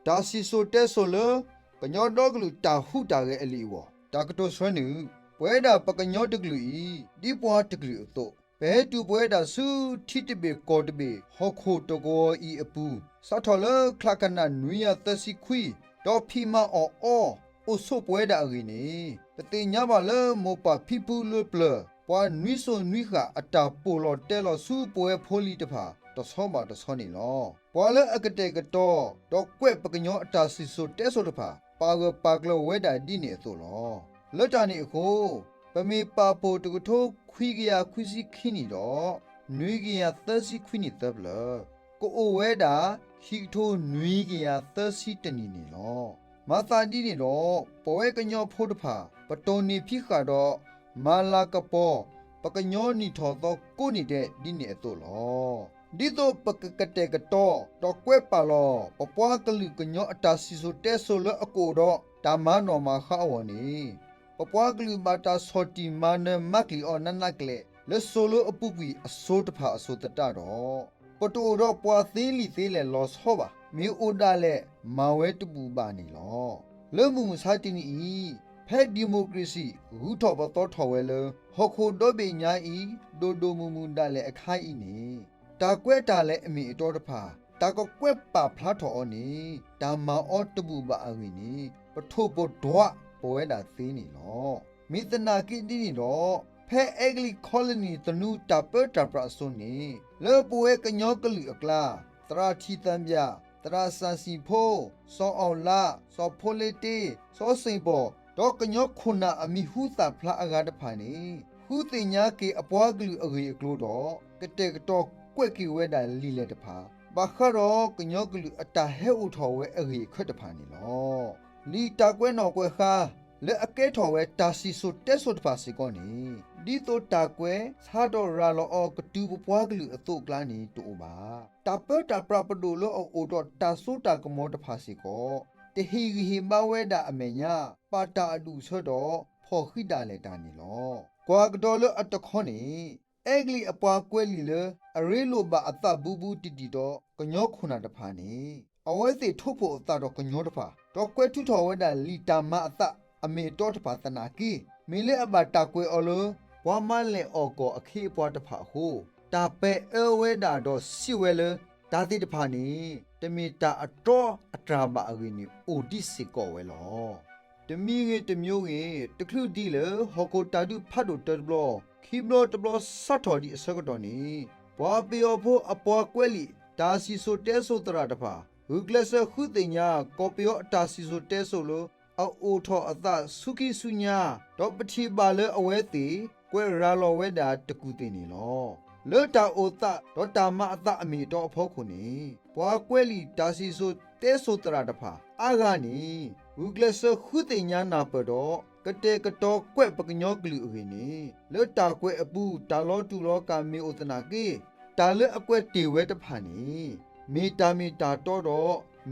တၢ်စံၣ်စိၤတဲစိၤလၢ ကညီဒီကလုာ်တၢ်ဟူးတၢ်ဂဲၤအလံာ်အဂီၢ် တၢ်ကတိၤဆှၢန့ၣ်, ပဝဲဒၣ်ပကညီတကလုာ်အံၤ ဒ်ပှၤတကလုာ်အသိး ပဟဲတုၤပဝဲဒၣ်ဆူထံတဘ့ၣ်ကီၢ်တဘ့ၣ် ဟီၣ်ခိၣ်တကဝီၤအံၤအပူၤ, စးထီၣ်လၢချါကနၣ်နွံကယၤသၢဆံခွံ, ဒီးဖံးမၤအီၣ်အီ အိၣ်ဆိးပဝဲဒၣ်အဂ့ၢ်န့ၣ်, ပသ့ၣ်ညါဘၣ်လၢမိၢ်ပၢ်ဖံဖုလၢပျၢၤ ပှၤနွံစိၤနွံဃၣ်အတၢ်ပိာ်လီၤတဲလီၤဆူပဝဲဖိလံၤတဖၣ် တဆီဘၣ်တဆီန့ၣ်လီၤ. ပှၤလၢအကတဲာ်ကတီၤ ဒီးကွဲးပကညီအတၢ်စံၣ်စိၤတဲစိၤတဖၣ် ပာ်ဂၢၢ်ပာ်ကျၢၤဝဲဒၣ်ဒ်န့ၣ်အသိးလီၤ. လၢတၢ်န့ၣ်အဃိ, ပမ့ၢ်ပာ်ဖှိၣ်တကထိခွံကယၤခွံဆံခံနံၣ်ဒီး နွံကယၤသၢဆံခွံနံၣ်သၢဖျၢၣ်, ကအိၣ်ဝဲဒၣ် ခံကထိနွံကယၤသၢဆံတနံၣ်န့ၣ်လီၤ. မၤသးဒ်န့ၣ်ဒီး ပဝဲကညီဖိတဖၣ် ပတိၢ်နီၣ်ဖံးဃာ်ဒီး မၤလၤကပီၤ ပကညီနံၣ်ထီၣ်သီကိးနံၣ်ဒဲးဒ်န့ၣ်အသိးလီၤ. ဒ်သိးပကကတဲာ်ကတီၤ ဒီးကွဲးပာ်လီၤ ပပှၤကလုာ်ကညီအတၢ်စံၣ်စိၤတဲစိၤလၢအကအိၣ်ဒီးတၢ်မၤနီၣ်မၤဃါအဂီၢ်န့ၣ်, ပပှၤကလုာ်ဘၣ်တၢ်ဆီၣ်တံၢ်မၤနၢၤမၤကျံၤအီၤနးနးကလဲာ် လၢစိၤလၢအပူၤကွံာ်အစိၤတဖၣ်အစိၤသတးဒီး ပတအိၣ်ဒီးပှၤသ့လံာ်သ့လဲၢ်လီၤဆီဘၣ်. မ့ၢ်အိၣ်ဒၣ်လဲာ် မၤဝဲတဘူၣ်ဘၣ်န့ၣ်လီၤ. လၢမုၢ်မဆါတနံၤအံၤ, ဖဲဒံၣ်မိၣ်ခြ့ၣ်စံၣ် ဂုၤထီၣ်ပသီထီၣ်ဝဲလၢ ဟီၣ်ခိၣ်ဒီဘ့ၣ်ညါအံၤ ဒိၣ်ဒိၣ်မုၢ်မုၢ်ဒၣ်လဲာ်အခါအံၤန့ၣ်, တၢ်ကွဲးတၢ်လဲၤအမ့ၢ်အတီတဖၣ် တၢ်ကကွဲးပာ်ဖျါထီၣ်အီၤန့ၣ် တၢ်မၤအီၤတဘူၣ်ဘၣ်အဂ့ၢ်န့ၣ် ပထိၣ်ပဒွးပဝဲဒၣ်သ့န့ၣ်လီၤ. မ့ၢ်သနာ်က့ဒ်န့ၣ်ဒီး ဖဲအဲကလံး colony သနူတၢ်ပၢတၢ်ပြးအစိၤန့ၣ် လၢပဝဲကညီကလုာ်အကျါ သရၣ်ထံၣ်သၣ်ဘၠၣ်, သရၣ်စၣ်စံၣ်ဖိ, စီၤအီၣ်လး, စီၤဖိလ့တ့, စီၤစ့ၣ်ပီၣ်, ဒီးကညီခိၣ်နၢ်အမံၤဟူသၣ်ဖျါအဂၤတဖၣ်န့ၣ် ဃုသ့ၣ်ညါက့ၤအပှၤကလုာ်အဂ့ၢ်အကျိၤဒီး ကတဲာ်ကတီၤကွဲးက့ၤဝဲဒၣ်လံာ်လဲၢ်တဖၣ် ဘၣ်ဃးဒီးကညီကလုာ်အတၢ်ဟဲအိၣ်ထီၣ်ဝဲအဂ့ၢ်အခၢးတဖၣ်န့ၣ်လီၤ. လံာ်တၢ်ကွဲးနီၣ်ကွဲးဃါ လၢအကဲထီၣ်ဝဲတၢ်စံၣ်စိၤတဲစိၤတဖၣ်စ့ၢ်ကီးန့ၣ် ဒ်သိးတၢ်ကွဲးဆါဒီးရၤလီၤအီၤကတုၤပပှၤကလုာ်အသိးအကျါန့ၣ်တအိၣ်ဘၣ်. တၢ်ပၢတၢ်ပြးပဒိၣ်လၢအအိၣ်ဒီးတၢ်စိတၢ်ကမီၤတဖၣ်စ့ၢ်ကီး တဟ့ၣ်ဂံၢ်ဟ့ၣ်ဘါဝဲဒၣ်အမဲာ်ညါ ပာ်တၢ်အဒူၣ်အဆၢဒီး ဖီၣ်ဃံးဒၣ်လဲာ်တၢ်န့ၣ်လီၤ. ကွၢ်ကဒီးလၢအတခီန့ၣ် အဲကလံးအပှၤကွဲးလံာ်လၢ အရ့လိာ်ဘၣ်အသးဘူးဘူးတံၢ်တံၢ်ဒီးကညီခိၣ်နၢ်တဖၣ်န့ၣ် အဝဲသ့ၣ်ထိၣ်ဖှိၣ်အသးဒီးကညီတဖၣ် ဒီးကွဲးထုးထီၣ်ဝဲဒၣ်လံာ်တၢ်မၤအသးအမ့ၢ်အတီတဖၣ်သနာ်က့ မ့ၢ်လၢအဘၣ်တၢ်ကွဲးအီၤလၢ ပှၤမၤလဲၢ်အီၣ်ကီၢ်အခ့အပှၤတဖၣ်အဃိ တၢ်ပဲာ်အၢဝဲဒၣ်ဒီးစံးဝဲလၢ တၢ်သ့ၣ်တဖၣ်န့ၣ် တမ့ၢ်တၢ်အတြီအတြၢ်ဘၣ်အဂ့ၢ်န့ၣ် အိၣ်ဒံးစ့ၢ်ကီးဝဲလီၤ. တမံၤဂ့ၤတမံၤဂ့ၤ တချုးဒံးလၢ ဟီၣ်ခိၣ်တၢ်ဒုးဖးဒိၣ်တၢတဘျီ ခံဘျီတဘျီစးထီၣ်ဒံးအဆၢကတီၢ်န့ၣ် ပှၤပယီၤဖိအပှၤကွဲးလံာ် တၢ်စံၣ်စိၤတဲစိၤသရၣ်တဖၣ် ဂုာ်ကျဲးစၢးဃုသ့ၣ်ညါ ကီၢ်ပယီၤအတၢ်စံၣ်စိၤတဲစိၤလၢ အအိၣ်ထီၣ်အသးဆူခံဆူညါ ဒီးပထံၣ်ဘၣ်လၢအဝဲသ့ၣ် ကွဲးရၤလီၤဝဲဒၣ်တကူၣ်သ့ၣ်န့ၣ်လီၤ. လၢတၢ်အိၣ်သးဒီးတၢ်မၤအသးအမ့ၢ်အတီအဖီခိၣ်န့ၣ် ပှၤကွဲးလံာ်တၢ်စံၣ်စိၤတဲစိၤသရၣ်တဖၣ်အါဂၤန့ၣ် ဂုာ်ကျဲးစၢးဃုသ့ၣ်ညါနၢ်ပၢၢ်ဒီး ကတဲာ်ကတီၤကွဲးပကညီကလုာ်အဂ့ၢ်န့ၣ် လၢတၢ်ကွဲးအပူၤ တၢ်လီၤတူာ်လီၤကာ်မ့ၢ်အိၣ်သနာ်က့ တၢ်လၢအကွဲးတ့ၢ်ဝဲတဖၣ်န့ၣ် မ့ၢ်တၢ်မ့ၢ်တၢ်တီဒီး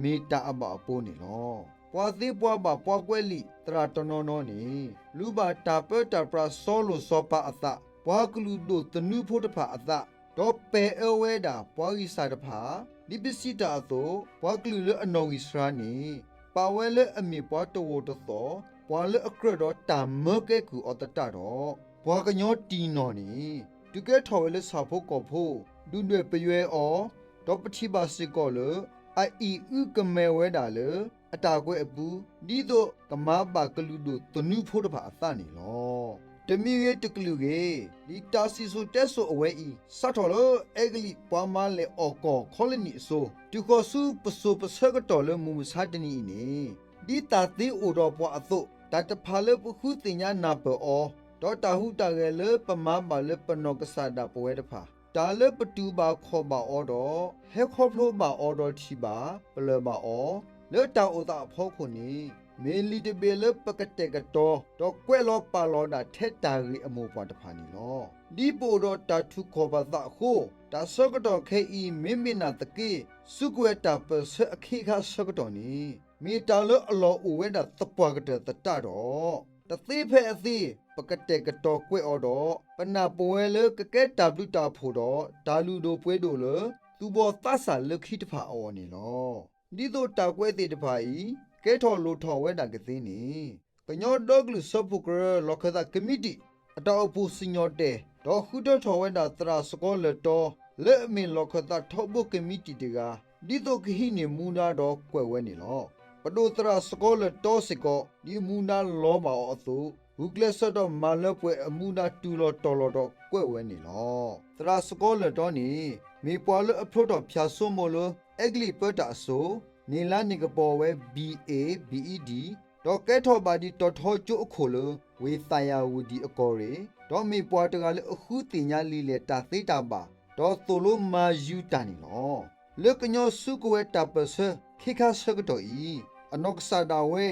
မ့ၢ်တၢ်အဘၣ်အပိန့ၣ်လီၤ. ပှၤသ့ပှၤဘၣ်ပှၤကွဲးလံာ်သရၣ်တနီၤနီၤန့ၣ် လူၤဘၣ်တၢ်ပၢတၢ်ပြးစီၤလိၤစီၤပၤအသး, ပှၤကလုာ်ဒိၣ်သနူဖိတဖၣ်အသး, ဒီးပဲာ်အၢဝဲဒၣ်ပှၤဂံၢ်စၢ်တဖၣ်, ဒ်ပစံးတၢ်အသိး ပှၤကလုာ်လၢအနီၣ်ဂံၢ်စှၤန့ၣ် ပာ်ဝဲလၢအမ့ၢ်ပှၤတဝီၤတသီၣ်, ပှၤလၢအကြၢးဒီးတၢ်မၢကဲကုၢ်အီၤသတးဒီး ပှၤကညီတံၢ်နီၢ်န့ၣ် တုၤကဲထီၣ်ဝဲလၢဆၣ်ဖိကီၢ်ဖိ, ဒုၣ်ဒွဲၣ်ပယွဲအီၤ, ဒီးပထံၣ်ဘၣ်စ့ၢ်ကီးလၢ အအံၣ်အုကမဲာ်ဝဲဒၣ်လၢ အတၢ်ကွဲးအပူၤ, ဒ်သိးကမၤဘၣ်ကလုာ်ဒိၣ်သနူဖိတဖၣ်အသးန့ၣ်လီၤ. တမံၤဂ့ၤတကလုာ်ဂ့ၤ, လံာ်တၢ်စံၣ်စိၤတဲစိၤအဝဲအံၤ စးထီၣ်လၢအဲကလံးပှၤမၤလဲၢ်အီၣ်ကီၢ် colony အစိၤ တုၤဃီၤဆူပစိၤပဆၢကတီၢ်လၢမုၢ်မဆါတနံၤအံၤန့ၣ် ဒ်တၢ်သ့အိၣ်ဒီးပှၤအသိး တၢ်တဖၣ်လၢပဃုသ့ၣ်ညါနၢ်ပၢၢ်အီၤ, ဒီးတၢ်ဟူးတၢ်ဂဲၤလၢပမၤဘၣ်လၢပနီၢ်ကစၢ်ဒၣ်ပဝဲတဖၣ်, တၢ်လၢပတူၢ်ဘၣ်ခီၣ်ဘၣ်အီၤဒီး ဟဲခီဖျိဘၣ်အီၤဒီးထံၣ်ဘၣ် ပလၢၢ်ဘၣ်အီၤ လၢတၢ်အိၣ်သးအဖီခိၣ်န့ၣ် မ့ၢ်လံာ်တဘ့ၣ်လၢပကတဲာ်ကတီၤ ဒီးကွဲးလီၤပာ်လီၤဒၣ်ထဲတၢ်ဂ့ၢ်အမိၢ်ပှၢ်တဖၣ်န့ၣ်လီၤ. ဒ်ပအိၣ်ဒီးတၢ်ထူၣ်ကီၢ်ပသးအဃိ, တၢ်ဆၢကတီၢ်ခဲအံၤ မ့မ့ၢ်နာ်သက့ စုကဝဲၤတၢ်ပၢၢ်ဆၢအခ့အခါဆၢကတီၢ်န့ၣ် မ့ၢ်တၢ်လၢအလီၢ်အိၣ်ဝဲဒၣ်သပှၢ်ကတၢၢ်သတးဒီး တသ့ဖဲအသ့ ပကတဲာ်ကတီၤကွဲးအီၤဒီး ပနၢ်ပၢၢ်ဝဲလၢကကဲတၢ်ဘျုးတၢ်ဖှိၣ်ဒီး တၢ်လုၢ်ဒိၣ်ပှ့ၤဒိၣ်လၢ သူၣ်ဘီၣ်သးစၢ်လၢခံတဖၣ်အဂီၢ်န့ၣ်လီၤ. ဒ်သိးတၢ်ကွဲးသ့ၣ်တဖၣ်အံၤ ကဲထီၣ်လိၣ်ထီၣ်ဝဲဒၣ်ကသ့န့ၣ် ကညီဒီကလုာ်စၢဖှိၣ်ကရၢ လီၢ်ခၢၣ်သးကမံးတံာ် အတၢ်အိၣ်ဖှိၣ်စံၣ်ညီၣ်တဲာ် ဒီးဃုထၢထီၣ်ဝဲဒၣ်သရၣ်စကီၤလၢၢ်တီ လၢအမ့ၢ်လီၢ်ခၢၣ်သးထီဘိကမံးတံာ်တဂၤ ဒ်သိးကဟံးန့ၢ်မူဒါဒီးကွဲးဝဲန့ၣ်လီၤ. ပဒိၣ်သရၣ်စကီၤလၢၢ်တီစ့ၢ်ကီး ဒ်မူဒါလီၤဘၣ်အီၤအသိး ဂုာ်ကျဲးစၢးဒီးမၤလၢပှဲၤအမူဒါတုၤလီၤတီၤလီၤဒီးကွဲးဝဲန့ၣ်လီၤ. သရၣ်စကီၤလၢၢ်တီန့ၣ် မ့ၢ်ပှၤလၢအဖျိထီၣ်ဖၠၣ်စိမိၤလၢ အဲကလံးပၢတၢ်အစိၤ န့ၢ်လါန့ၢ်ကပီၤဝဲ ဘံၣ်အ့ၣ် ဘံၣ်အံၣ်ဒံၣ် ဒီးကဲထီၣ်ဘၣ်ဒံးတီၤထီကၠိအခိၣ်လၢ ဝ့ၢ်သးယၤဝူၤဒံၣ်အကီၢ်ရ့ၣ် ဒီးမ့ၢ်ပှၤတဂၤလၢအဃုသ့ၣ်ညါလံာ်လဲၢ်တၢ်သ့တၢ်ဘၣ် ဒီးသိၣ်လိမၤယုၤတၢ်န့ၣ်လီၤ. လၢကညီစုကဝဲၤတၢ်ပၢၢ်ဆၢ ခ့ခါဆၢကတီၢ်အံၤ အနီၢ်ကစၢ်ဒၣ်ဝဲ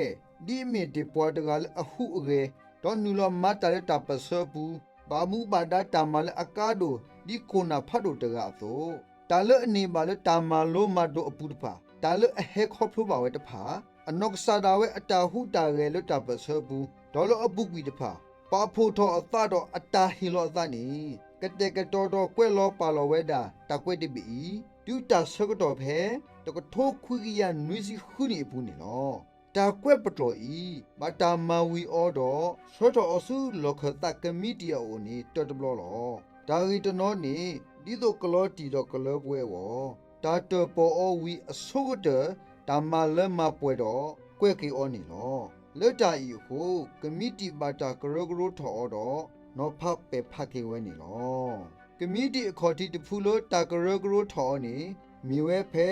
ဒ်အမ့ၢ်တ့ၢ်ပှၤတဂၤလၢအဟူးအဂဲၤ ဒီးနုာ်လီၤမၤတၢ်လၢတၢ်ပၢၢ်ဆၢအပူၤ ဘၣ်မူဘၣ်ဒါတၢ်မၤလၢအကါဒိၣ် ဒ်ခိၣ်နၢ်ဖးဒိၣ်တဂၤအသိး တၢ်လၢအန့ၢ်ဘၣ်လၢတၢ်မၤလိမၤဒိးအပူၤတဖၣ် တၢ်လၢအဟဲခီဖျိဘၣ်ဝဲတဖၣ် အနီၢ်ကစၢ်ဒၣ်ဝဲအတၢ်ဟူးတၢ်ဂဲၤလၢတၢ်ပၢၢ်ဆၢအပူၤ ဒီးလၢအပူၤကွံာ်တဖၣ် ပာ်ဖှိၣ်ထီၣ်အသးဒီးအတၢ်ဟ့ၣ်လီၤအသးန့ၣ် ကတဲာ်ကတီၤဒီးကွဲးလီၤပာ်လီၤဝဲဒၣ် တၢ်ကွဲးတဘ့ၣ်အံၤ တုၤတၢ်ဆၢကတီၢ်ဖဲ တကထိခွံကယၤနွံဆံဃုနံၣ်အပူၤန့ၣ်လီၤ. တၢ်ကွဲးပတီၢ်အံၤ ဘၣ်တၢ်မၤဝံၤအီၤဒီး ဆှၢထီၣ်အီၤဆူလီၢ်ခၢၣ်သးကမံးတံာ်အအိၣ်န့ၣ် တၢတဘျီလီၤ. တၢ်ဂ့ၢ်တနီၤန့ၣ် ဒ်သိးကလီၤတံၢ်ဒီးကလၢပှဲၤအဂီၢ် တၢ်တၢၣ်ပီၤအီၤဝံၤအဆိကတၢၢ် တၢ်မၤလၢမၤပှဲၤဒီး ကွဲးက့ၤအီၤန့ၣ်လီၤ. လၢတၢ်အံၤအဃိ ကမံးတံာ်ဘၣ်တၢ်ကရၢကရိထီၣ်အီၤဒီး နီၤဖးပဲာ်ဖးက့ၤဝဲန့ၣ်လီၤ. ကမံးတံာ်အခီၣ်ထံးတဖုလၢတၢ်ကရၢကရိထီၣ်အီၤန့ၣ် မ့ၢ်ဝဲဖဲ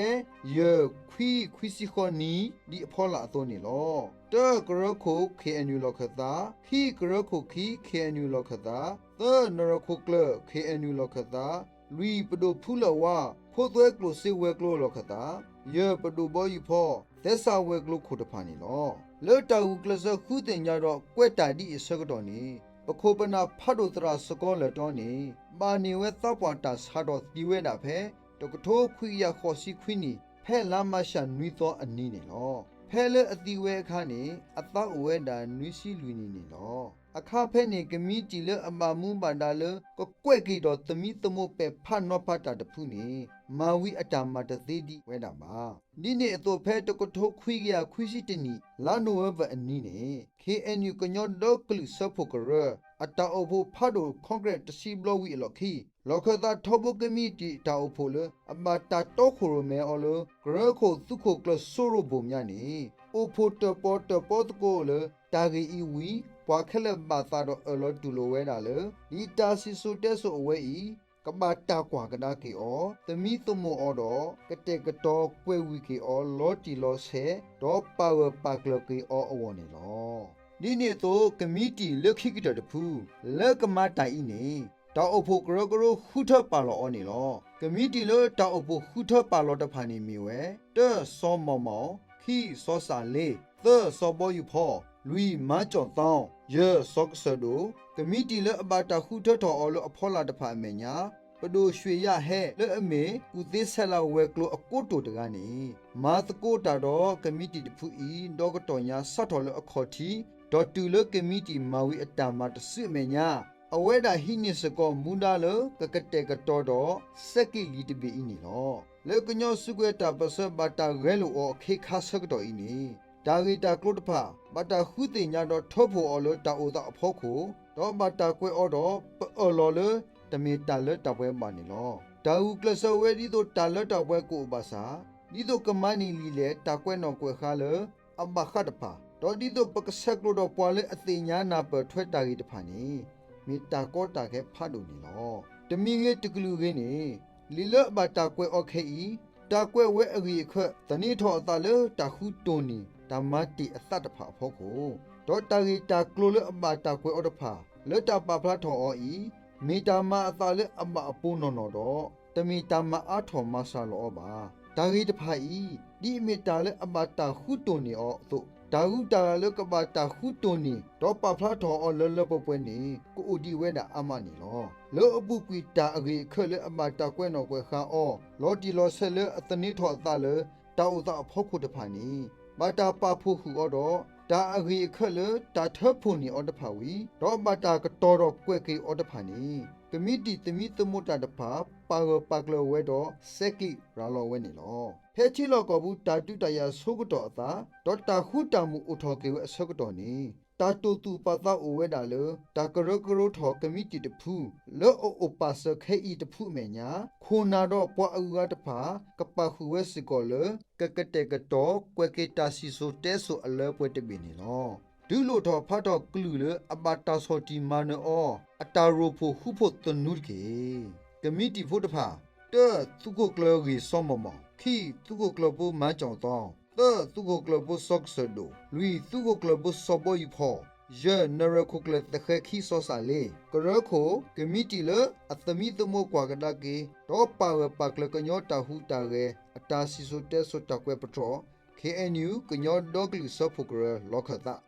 ယဲၢ် ခွံ ခွံဆံဃီနံၣ် ဒ်အဖီလာ်အသိးန့ၣ်လီၤ. တၢ ကရၢခိၣ် ခ့ၣ်အဲၣ်ယူၣ် လီၢ်ခၢၣ်သး, ခံ ကရၢခိၣ်ခံ ခ့ၣ်အဲၣ်ယူၣ် လီၢ်ခၢၣ်သး, သၢ နရၢခိၣ်ကျၢၢ် ခ့ၣ်အဲၣ်ယူၣ် လီၢ်ခၢၣ်သး, လွံၢ် ပဒိၣ်ဖူလၢၢ်ဝါ ခိသွဲကျိၣ်စ့ဝဲၤကျိၤလီၢ်ခၢၣ်သး, ယဲၢ် ပဒိၣ်ဘီယူၤဖီ သဲစးဝဲၤကျိၤခိၣ်တဖၣ်န့ၣ်လီၤ. လၢတၢ်ဂုာ်ကျဲးစၢးဃုသ့ၣ်ညါဒီးကွဲးတၢ်ဒ်အံၤအဆၢကတီၢ်န့ၣ် ပခိၣ်ပနၢ်ဖးဒိၣ်သရၣ်စကီၤလၢၢ်တီန့ၣ် ဘၣ်န့ၢ်ဝဲသးပှၢ်တၢ်ဆါဒီးသံဝဲဒၣ်ဖဲ တကထိခွံကယၤဃိးဆံခွံနံၣ် ဖဲလါမးရှးနွံသီအနံၤန့ၣ်လီၤ. ဖဲလၢအသံဝဲအခါန့ၣ် အသးအိၣ်ဝဲဒၣ်နွံဆံလွံၢ်နံၣ်န့ၣ်လီၤ. အခါဖဲန့ၣ် ကမံးတံာ်လၢအဘၣ်မူဘၣ်ဒါလၢ ကကွဲးက့ၤဒီးသမံသမိးပဲာ်ဖးနီၤဖးတၢ်တဖုန့ၣ် မၤဝံၤအတၢ်မၤတသ့ဒံးဝဲဒၣ်ဘၣ်. ဒ်န့ၣ်အသိးဖဲတကထိခွံကယၤခွံဆံတနံၣ် လါနိၣ်ဝ့ဘၢၣ်အနံၤန့ၣ် ခ့ၣ်အဲၣ်ယူၣ် ကညီဒီကလုာ်စၢဖှိၣ်ကရၢ အတၢ်အိၣ်ဖှိၣ်ဖးဒိၣ် ခီကရဲး တဆံဘျီဝံၤအလီၢ်ခံ လီၢ်ခၢၣ်သးထီဘိကမံးတံာ်တၢ်အိၣ်ဖှိၣ်လၢ အဘၣ်တၢ်တီခိၣ်ရိၣ်မဲအီၤလၢ ကရၢခိၣ်သုးခိၣ်ကျၢၢ်စိရိၤဘိၣ်မၠါန့ၣ် အိၣ်ဖှိၣ်တၢၣ်ပီၣ်တၢၣ်ပီသကိးလၢ တၢ်ဂ့ၢ်အံၤဝံၤ ပှၤခဲလၢာ်ဘၣ်သးဒီးအၢၣ်လီၤတူၢ်လိာ်ဝဲဒၣ်လၢ ဒ်တၢ်စံၣ်စိၤတဲစိၤအဝဲအံၤ ကဘၣ်တၢ်ကွၢ်ကဒါက့ၤအီၤ, သမံသမိးအီၤဒီး ကတဲာ်ကတီၤကွဲးဝံၤက့ၤအီၤ လီၤတံၢ်လီၤဆဲး ဒီးပာ်ဂၢၢ်ပာ်ကျၢၤက့ၤအီၤအဂီၢ်န့ၣ်လီၤ. ဒ်န့ၣ်အသိး ကမံးတံာ်လၢခံကတၢၢ်တဖု လၢကမၤတၢ်အံၤန့ၣ် တၢ်အိၣ်ဖှိၣ်ကရၢကရိဃုထၢပာ်လီၤအီၤန့ၣ်လီၤ. ကမံးတံာ်လၢတၢ်အိၣ်ဖှိၣ်ဃုထၢပာ်လီၤတဖၣ်န့ၣ်မ့ၢ်ဝဲ တၢ စီၤမီၢ်မီၢ်, ခံ စီၤစၣ်လ့, သၢ စီၤဘီယူၤဖီ, လွံၢ် မၤကၠီၣ်သီ, ယဲၢ် စီၤကစၢၢ်ဒိၣ်. ကမံးတံာ်လၢအဘၣ်တၢ်ဃုထၢထီၣ်အီၤလၢအဖီလာ်တဖၣ်အမဲာ်ညါ ပဒိၣ်ရွှ့ၣ်ယၣ်ဟဲ လၢအမ့ၢ် ကူၣ်သ့ဆဲးလၤဝဲၤကျိၤအကိတိာ်တဂၤန့ၣ် မၤသကိးတၢ်ဒီးကမံးတံာ်တဖုအံၤ ဒီကတီၢ်ညါစးထီၣ်လၢအခီၣ်ထံး ဒီးတုၤလၢကမံးတံာ်မၤဝံၤအတၢ်မၤတစုအမဲာ်ညါ အဝဲဒၣ်ဟံးန့ၢ်စ့ၢ်ကီးမူဒါလၢကကတဲာ်ကတီၤဒီး စဲးက့ၣ်လံာ်တဘ့ၣ်အံၤန့ၣ်လီၤ. လၢကညီစုကဝဲၤတၢ်ပၢၢ်ဆၢဘၣ်တၢ်ဂဲၤလိာ်အီၤအခ့ခါဆၢကတီၢ်အံၤန့ၣ် တၢ်ဂ့ၢ်တၢ်ကျိၤတဖၣ် ဘၣ်တၢ်ဃုသ့ၣ်ညါဒီးထၢဖှိၣ်အီၤလၢတၢ်အိၣ်သးအဖီခိၣ် ဒီးဘၣ်တၢ်ကွဲးအီၤဒီး ပအၢၣ်လီၤလၢ တမ့ၢ်တၢ်လၢတၢ်ပှဲၤဘၣ်န့ၣ်လီၤ. တၢ်ဂုာ်ကျဲးစၢးဝဲဒ်သိးတၢ်လၢတၢ်ပှဲၤကအိၣ်ဘၣ်ဆၣ် ဒ်သိးကမၤန့ၢ်လံာ်လဲၢ်တၢ်ကွဲးနီၣ်ကွဲးဃါလၢ အဘၣ်ဃးတဖၣ် ဒီးဒ်သိးပကဆဲးကျိးဒီးပှၤလၢအသ့ၣ်ညါနၢ်ပၢၢ်ထွဲတၢ်ဂ့ၢ်တဖၣ်န့ၣ် မ့ၢ်တၢ်ကီတၢ်ခဲဖးဒိၣ်န့ၣ်လီၤ. တမံၤဂ့ၤတကလုာ်ဂ့ၤန့ၣ် လံာ်လၢအဘၣ်တၢ်ကွဲးအီၤခဲအံၤ တၢ်ကွဲးဝဲအဂ့ၢ်အခၢၣ် သန့ၤထီၣ်အသးလၢတၢ်ဃုတိၢ်န့ၢ် တၢ်မၤတ့ၢ်အသးတဖၣ်အဖီခိၣ် ဒီးတၢ်ဂ့ၢ်တၢ်ကျိၤလၢအဘၣ်တၢ်ကွဲးအီၤတဖၣ် လၢတၢ်ပာ်ဖျါထီၣ်အီၤအံၤ မ့ၢ်တၢ်မၤအသးလၢအဘၣ်အပူၤနီၢ်နီၢ်ဒီး တမ့ၢ်တၢ်မၤအါထီၣ်မၤစှၤလီၤအီၤဘၣ်. တၢ်ဂ့ၢ်တဖၣ်အံၤ ဒ်အမ့ၢ်တၢ်လၢအဘၣ်တၢ်ဃုတိၢ်န့ၢ်အီၤအသိး တၢ်ဂုၤတၢ်ဂၤလၢကဘၣ်တၢ်ဃုတိၢ်န့ၢ် ဒီးပာ်ဖျါထီၣ်အီၤလၢလၢပှဲၤပှဲၤန့ၣ် ကအိၣ်ဒံးဝဲဒၣ်အါမးန့ၣ်လီၤ. လၢအပူၤကွံာ်တၢ်အဂ့ၢ်အခၢၣ်လၢအဘၣ်တၢ်ကွဲးနီၣ်ကွဲးဃါအီၤ လီၤတံၢ်လီၤဆဲးလၢအသန့ၤထီၣ်အသးလၢ တၢ်အိၣ်သးအဖီခိၣ်တဖၣ်န့ၣ် ဘၣ်တၢ်ပာ်ဖှိၣ်ဃုာ်အီၤဒီး တၢ်အဂ့ၤအခၢၣ်လၢတၢ်ထၢဖှိၣ်န့ၢ်အီၤတဖၣ်ဝံၤ ဒီးဘၣ်တၢ်ကတီၤထီၣ်ကွဲးက့ၤအီၤတဖၣ်န့ၣ် ကမံးတံာ်သမံသမိးတၢ်တဖၣ် ပာ်ဂၢၢ်ပာ်ကျၢၤဝဲဒီး စဲးကျံးရၤလီၤဝဲန့ၣ်လီၤ. ဖဲထံလီၢ်ကီၢ်ပူၤ တၢ်ဒုးတၢ်ယၤဆိကတီၢ်အသး ဒီးတၢ်ဃူတၢ်မုာ်အိၣ်ထီၣ်က့ၤဝဲအဆၢကတီၢ်န့ၣ် တၢ်တိာ်သူၣ်ပာ်သးအိၣ်ဝဲဒၣ်လၢ တၢ်ကရၢကရိထီၣ်ကမံးတံာ်တဖု လၢအအိၣ်ပာ်စၢၤခဲအံၤတဖုအမဲာ်ညါ ခိၣ်နၢ်ဒီးပှၤအဂုၤအဂၤတဖၣ် ကပာ်ဃုာ်ဝဲစ့ၢ်ကီးလၢ ကကတဲာ်ကတီၤ ကွဲးက့ၤတၢ်စံၣ်စိၤတဲစိၤအလၢပှဲၤတဘ့ၣ်န့ၣ်လီၤ. ဒုးလိၣ်ထီၣ်ဖျါထီၣ်ကလုာ်လၢအဘၣ်တၢ်ဆီၣ်တံၢ်မၤနၢၤအီၤ အတၢ်ရိၣ်ဖှိၣ်ဃူဖိးသနူတက့ၢ်. ကမံးတံာ်ဖိတဖၣ် တၢ သုးခိၣ်ကျၢၢ်ဂ့ၢ်စီၤမီၢ်မီၢ်, ခံ သုးခိၣ်ကျၢၢ်ဖိမၤကၠီၣ်သီ, သၢ သုးခိၣ်ကျၢၢ်ဖိစီၤကစၢၢ်ဒိၣ်, လွံၢ် သုးခိၣ်ကျၢၢ်ဖိစီၤဘီယူၤဖီၣ်, ယဲၢ် နရၢၣ်ခိၣ်ကျၢၢ်သဃဲခံစီၤစၣ်လ့, ကရၢခိၣ် ကမံးတံာ်လၢအသမံသမိးကွၢ်ကဒါက့ၤ ဒီးပာ်ဂၢၢ်ပာ်ကျၢၤကညီတၢ်ဟူးတၢ်ဂဲၤ အတၢ်စံၣ်စိၤတဲစိၤတၢ်ကွဲးပတြၢၤ ခ့ၣ်အဲၣ်ယူၣ် ကညီဒီကလုာ်စၢဖှိၣ်ကရၢလီၤခၢၣ်သး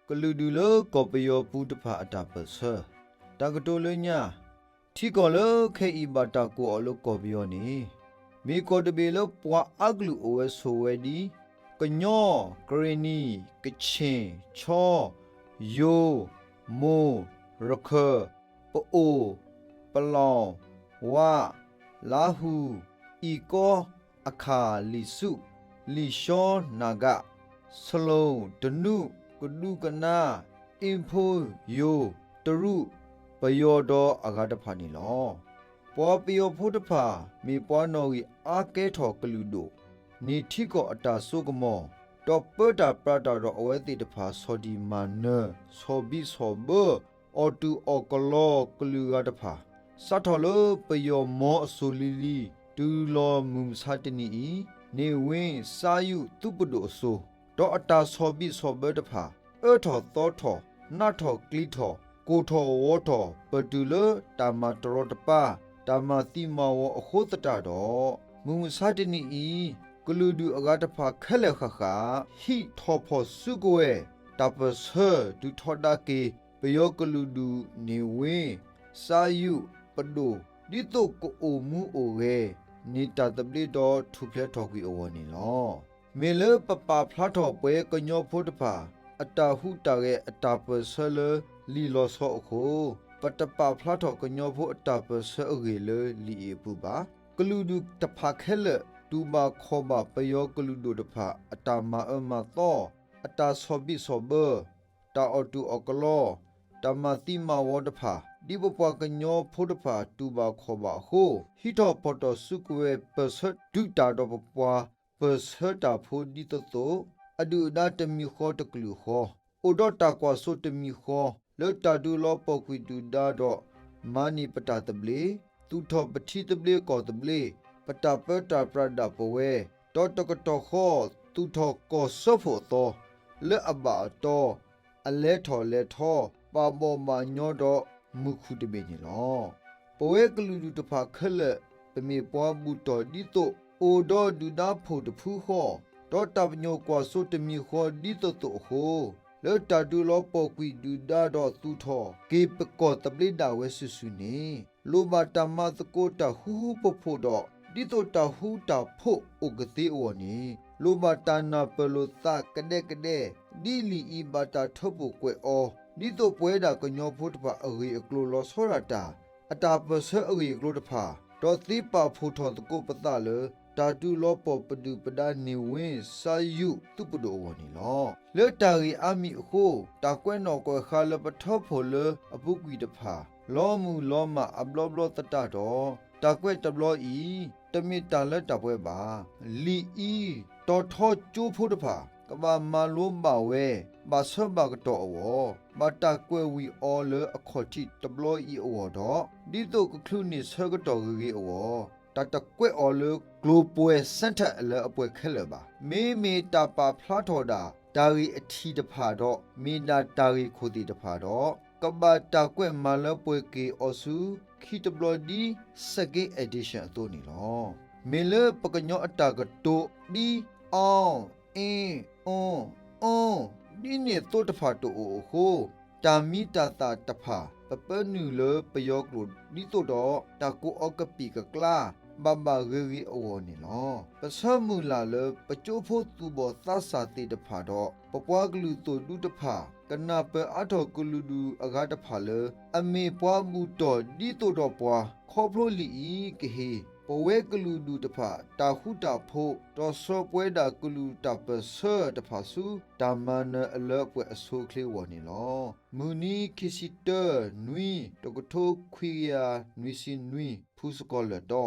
ကလုာ်ဒူၣ်လၢကီၢ်ပယီၤပူၤတဖၣ်အတၢ်ပၢၢ်ဆၢ, တၢ်ကတိၤလၢညါ, ထံကီၢ်လၢခဲအံၤဘၣ်တၢ်ကိးအီၤလၢကီၢ်ပယီၤန့ၣ် မ့ၢ်ကီၢ်တဘ့ၣ်လၢပှၤအါကလုာ်အိၣ်ဝဲဆိးဝဲဒ် ကညီ, ကရ့ၣ်နံၣ်, ကခ့ၣ်, ခၠီ, ယိၤ, မိၢ်, ရခၢၣ်, ပအိၣ်, ပလီၢ်, ဝါ, လါဟူ, အံၣ်ကီ, အခၣ်, လံၣ်ဆူၣ်, လံၣ်ရှီ, နၢ်ဂၤ, ဆလူၣ်, တနူး, ကဒူကနါ, အ့ၣ်ဖိ, ယိၤ, တရူး, ပယီၤဒီးအဂၤတဖၣ်န့ၣ်လီၤ. ပှၤပယီၤဖိတဖၣ် မ့ၢ်ပှၤနီၣ်ဂံၢ်အါကဲထီၣ်ကလုာ်ဒူၣ်, န့ၢ်ထံကီၢ်အတၢ်စိကမီၤ, ဒီးပၢတၢ်ပြးတၢ်ဒီးအဝဲသ့ၣ်တဖၣ် ဆီၣ်တံၢ်မၤနၢၤ, ဆီၣ်ဘံၣ်ဆီၣ်ဘၢ, အီၣ်တူၢ်အီၣ်ကလီကလုာ်ဂၤတဖၣ် စးထီၣ်လၢပယီၤမီအစိၤလံၤလံၤ တုၤလီၤမုၢ်မဆါတနံၤအံၤ န့ၢ်ဝ့ၢ်စါယူးသုးပဒိၣ်အစိၤ, ဒီးအတၢ်ဆီၣ်ဘံၣ်ဆီၣ်ဘၢတဖၣ် အၢထီၣ်သီထီၣ်, နးထီၣ်ကျံထီၣ်, ကိၢ်ထီၣ်ဂီၤထီၣ် ပတုၤလၢတၢ်မၤတရီတပါ, တၢ်မၤသံမၤဝီအဃိသတးဒီး မုၢ်မဆါတနံၤအံၤ ကလုာ်ဒူၣ်အဂၤတဖၣ်ခဲလၢာ်ဃၣ်ဃၣ် ဟံးထီၣ်ဖီၣ်စုကဝဲၤ တၢ်ပၢၢ်ဆၢ ဒုးထီဒါက့ၤ ပယီၤကလုာ်ဒူၣ်န့ၢ်ဝ့ၢ် စါယူးပဒိၣ် ဒ်သိးကအိၣ်မူအိၣ်ဂဲၤ န့ၢ်တၢ်သဘျ့ဒီးထူၣ်ဖျဲးထီၣ်ကွံာ်အဂီၢ်န့ၣ်လီၤ. မ့ၢ်လၢပပာ်ဖျါထီၣ်ပဝဲကညီဖိတဖၣ် အတၢ်ဟူးတၢ်ဂဲၤအတၢ်ပၢၢ်ဆၢလၢလံာ်လီၤဆီအဃိ, ပတပာ်ဖျါထီၣ်ကညီဖိအတၢ်ပၢၢ်ဆၢအဂ့ၢ်လၢလံာ်အံၤအပူၤဘၣ်. ကလုာ်ဒူၣ်တဖၣ်ခဲလၢာ် တူၢ်ဘၣ်ခီၣ်ဘၣ်ပယီၤကလုာ်ဒူၣ်တဖၣ် အတၢ်မၤအၢမၤသီ, အတၢ်ဆီၣ်ဘံၣ်ဆီၣ်ဘၢ, တၢ်အီၣ်တူၢ်အီၣ်ကလီ, တၢ်မၤသံမၤဝီတဖၣ် ဒ်ပပှၤကညီဖိတဖၣ်တူၢ်ဘၣ်ခီၣ်ဘၣ်အဃိ, ဟံးထီၣ်ဖီၣ်ထီၣ်စုကဝဲၤပၢၢ်ဆၢဒုးတၢ်ဒီးပပှၤပၢၢ်ဆၢတၢ်ဖိဒ်သိးသိး, အဒုၣ်အဒါတမံၤဃီတကလုာ်ဃီ, အိၣ်ဒီးတၢ်ကွၢ်စိတမံၤဃီ လၢတၢ်ဒုးလီၤပှီၢ်ကွံာ်ဒုၣ်ဒါဒီး မၤန့ၢ်ပတၢ်သဘျ့, သူၣ်ထီၣ်ပထံသဘျ့ကီၢ်သဘျ့, ပတၢ်ပၢတၢ်ပြးဒၣ်ပဝဲ, ဒီးတကတီၢ်ဃီ သူၣ်ထီၣ်ကီၢ်စၢဖှိၣ်အသီ လၢအဘၣ်အတီ, အလဲၤထီၣ်လဲၤထီ, ဘၣ်ဘီၣ်ဘၣ်ညီဒီးမုၢ်ခုၣ်တဘ့ၣ်န့ၣ်လီၤ. ပဝဲကလုာ်ဒူၣ်တဖၣ်ခဲလၢာ် ပမ့ၢ်ပှၤဘူၣ်တီၢ်ဒ်သိး အိၣ်ဒီးဒုၣ်ဒါဖိၣ်တဖုဃီ, ဒီးတၢ်ပညိၣ်ကွၢ်စိတမံၤဃီဒ်သိးသိးအဃိ, လၢတၢ်ဒုးလီၤပှီၢ်ကွံာ်ဒုၣ်ဒါဒီးသူၣ်ထီၣ်က့ၤပကီၢ်သဘျ့ဒၣ်ဝဲစုာ်စုာ်န့ၣ် လိၣ်ဘၣ်တၢ်မၤသကိးတၢ်ဃူဃူဖိးဖိးဒီး ဒ်သိးတၢ်ဃူတၢ်ဖိးအိၣ်ကသ့အဂီၢ်န့ၣ် လိၣ်ဘၣ်တၢ်နၢ်ပၢၢ်လိာ်သးကဒဲကဒဲ, ဒ်လံာ်အံၤဘၣ်တၢ်ထၢဖှိၣ်ကွဲးအီၤ ဒ်သိးပဝဲဒၣ်ကညီဖိတဖၣ်အဂ့ၢ်အကျိၤလီၤဆီဒၣ်တၢ် အတၢ်ပၢၢ်ဆၢအဂ့ၢ်အကျိၤတဖၣ်, ဒီးသ့ပာ်ဖှိၣ်ထီၣ်သကိးပသးလၢ တၢ်ဒုးလီၤပှီၢ်ပဒုၣ်ပဒါန့ၢ်ဝ့ၢ်စါယူးသုးပဒိၣ်အဂီၢ်န့ၣ်လီၤ. လၢတၢ်ဂ့ၢ်အါမံၤအဃိ, တၢ်ကွဲးနီၣ်ကွဲးဃါလၢပထၢဖှိၣ်လၢအပူၤကွံာ်တဖၣ် လီၤမုၢ်လီၤမၢ်အဘျီဘျီသတးဒီး တၢ်ကွဲးတဘျီအံၤ တမ့ၢ်တၢ်လၢတၢ်ပှဲၤဘၣ်. လံာ်အံၤ တီၤထီကၠိဖိတဖၣ် ကဘၣ်မၤလိဘၣ်ဝဲ ဘၣ်ဆၢဘၣ်ကတီၢ်အဂီၢ်, ဘၣ်တၢ်ကွဲးဝံၤအီၤလၢအခီၣ်ထံးတဘျီအံၤအဂီၢ်ဒီး ဒ်သိးကချုးန့ၢ်ဆၢကတီၢ်ဂ့ၤဂ့ၤအဂီၢ်, တၢ်တကွဲးအီၤလၢကျိၤပှဲၤ sentence လၢအပှဲၤခဲလၢာ်ဘၣ်. မ့မ့ၢ်တၢ်ပာ်ဖျါထီၣ်ဒၣ် တၢ်ဂ့ၢ်အထံးတဖၣ်ဒီး မ့ၢ်ဒၣ်တၢ်ဂ့ၢ်ခိၣ်သ့ၣ်တဖၣ်ဒီး ကဘၣ်တၢ်ကွဲးမၤလၢပှဲၤက့ၤအီၤဆူ ခံတဘျီဒ် second edition အသိးန့ၣ်လီၤ. မ့ၢ်လၢပကညီအတၢ်ကတိၤ ဒ် အီ, အ့, အီ, အီ, ဒ်န့ၣ်အသိးတဖၣ်တအိၣ်အဃိ, တၢ်မံတၢ်သၣ်တဖၣ် ပပၢနုာ်လၢပယီၤကျိာ်ဒ်သိးဒီး တၢ်ကိးအီၤကပံာ်ကကျါ, ဘၣ်ဘၣ်ဂ့ၤဂ့ၤအဂီၢ်န့ၣ်လီၤ. ပဆၢမုၢ်လၢ်လၢ ပကၠိဖိသူၣ်ဘီၣ်သးစၢ်သ့ၣ်တဖၣ်ဒီး ပပှၤကလုာ်သိၣ်ဒူတဖၣ် ကနၢ်ပၢၢ်အါထီၣ်ကလုာ်ဒူၣ်အဂၤတဖၣ်လၢ အမ့ၢ်ပှၤဘူၣ်တီၢ်ဒ်သိးဒီးပှၤ, ခီဖျိလံာ်အံၤကဟ့ၣ် ပဝဲကလုာ်ဒူၣ်တဖၣ် တၢ်ဃူတၢ်ဖိး ဒီးစၢၤပှဲၤဒၣ်ကလုာ်တၢ်ပၢၢ်ဆၢတဖၣ်ဆူ တၢ်မၤနၢၤအလၢအပှဲၤအဆိအချ့အဂီၢ်န့ၣ်လီၤ. မုၢ်နံၤခံဆံတၢ နွံ တကထိခွံကယၤနွံဆံနွံ ဖုစကီၤလၢၢ်တီ